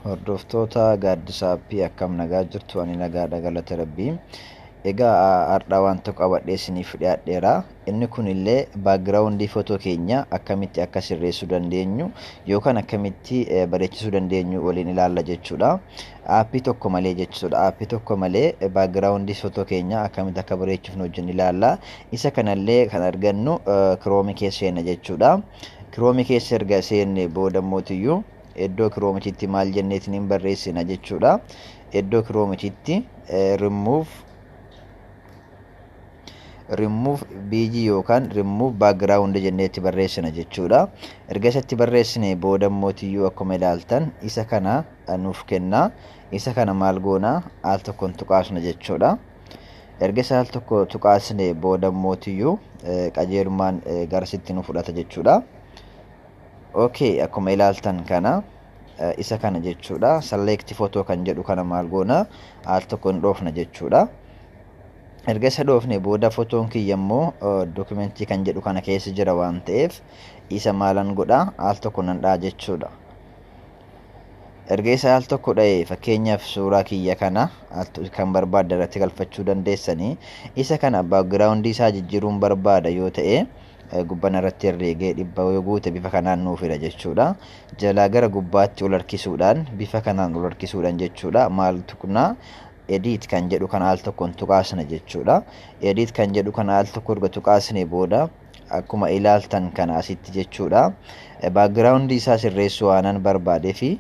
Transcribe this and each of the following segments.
Hordoftoota Gaaddisa Aappii, akkam nagaa jirtu? Ani nagaadha, galata Rabbii. Egaa har'aa waan tokko qabadhee isiniif dhiyaadheera. Inni kunillee background footoo keenya akkamitti akka sirreessuu dandeenyu yookaan akkamitti bareechisuu dandeenyu waliin ilaalla jechuudha. Aappii tokko malee jechuudha. Aappii tokko malee background footoo keenya akkamitti akka bareechifnu wajjin ilaalla. Isa kanallee kan argannu Chrome keessa seenna jechuudha. Chrome keessa erga seenne booda mootiyyuu iddoo Chrometitti maal jenneetiin hin barreessina jechuudha. Iddoo Chrometitti remove BG yookaan remove background jenneetti barreessina jechuudha. Erga isatti barreessine booda mootiyyuu akkuma ilaaltan isa kana nuuf kenna. Isa kana maal goona? Al tokkoon tuqaasna jechuudha. Erga isa al tokko tuqaasne booda mootiyyuu qajeelummaan garasitti nu fudhata jechuudha. Okay, akkuma ilaaltan kana isa kana jechuudha. Select photo kan jedhu kana maal goona? Al tokko hin dhoofna jechuudha. Erga isa dhoofne booda fotoon kiyya immoo document kan jedhu kana keessa jira waan ta'eef isa maalan godha? Al tokko nan dha'a jechuudha. Erga isa al tokko dha'e, fakkeenyaaf suuraa kiyya kana kan barbaadde irratti galfachuu dandeessanii. Isa kana background isaa jijjiiruun barbaada yoo ta'e, gubbana irratti herreegee 100 yoo guute bifa kanaan nuuf fida jechuudha. Jalaa gara gubbaatti ol harkisuudhaan, bifa kanaan ol harkisuudhaan jechuudha. Maal tuqnaa? Edit kan jedhu kana al tokkoon tuqaasna jechuudha. Edit kan jedhu kana al tokko erga tuqaasne booda akkuma ilaaltan kana asitti jechuudha. Background isaa sirreessuu waanan barbaadee fi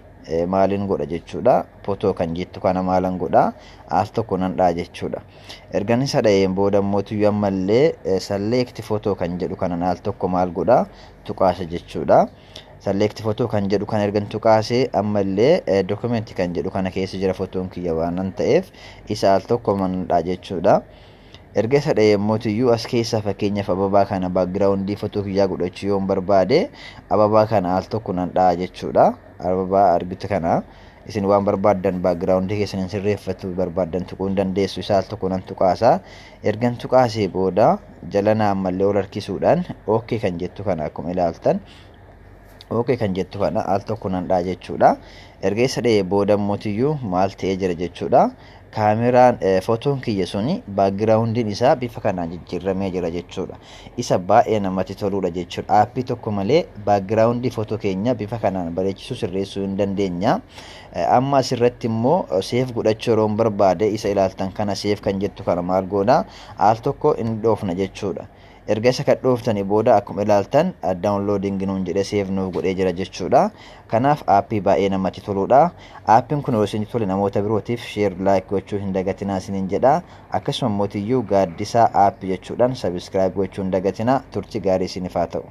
maalin godha jechuudha? Photo kan jettu kana maalan godha? Al tokko nan dha'a jechuudha. Ergan isa dha'een booda mootiyyuu ammallee select photo kan jedhu kana al tokko maal godha? Tuqaasa jechuudha. Select photo kan jedhu kan ergan tuqaasee ammallee document kan jedhu kana keessa jira fotoon kiyya waan ta'eef isa al tokko manadha jechuudha. Erga isa dha'ee mootiyyuu as keessa fakkeenyaaf ababaa kana background fotoo kiyyaa godhachuu yoon barbaade, ababaa kana al tokko nan dha'a jechuudha. Ababaa argitu kana isin waan barbaaddan background keessan hin sirreeffatu barbaaddan tuquu hin dandeessu. Isa al tokko nan tuqaasa. Ergan tuqaasee booda jalana ammallee ol harkisuudhaan OK kan jettu kana, akkuma ilaaltan OK kan jettu kana al tokko nan dha'a jechuudha. Erga isa dha'ee booda mootiyyuu maal ta'ee jira jechuudha? Kaameraan fotoon kiyya suni backgroundiin isaa bifa kanaan jijjiiramee jira jechuudha. Isa baay'ee namatti toludha jechuudha. Aappii tokko malee background fotoo keenya bifa kanaan bareechisuu, sirreessuu hin dandeenya. Amma asirratti immoo save godhachuu yeroo barbaade, isa ilaaltan kana save kan jettu kana maal goona? Al tokko hin dhoofna jechuudha. Erga isa kan dhooftanii booda akkuma ilaaltan downloading nuun jedhee save nuuf godhee jira jechuudha. Kanaaf aappii baay'ee namatti toludha. Aappiin kun yoo isin tole namoota birootiif share, like gochuu hin dagatinaa isiniin jedha. Akkasuma mootiyyuu Gaaddisaa Aappii jechuudhaan subscribe gochuu hin dagatinaa. Turtii gaarii isiniif haa ta'u.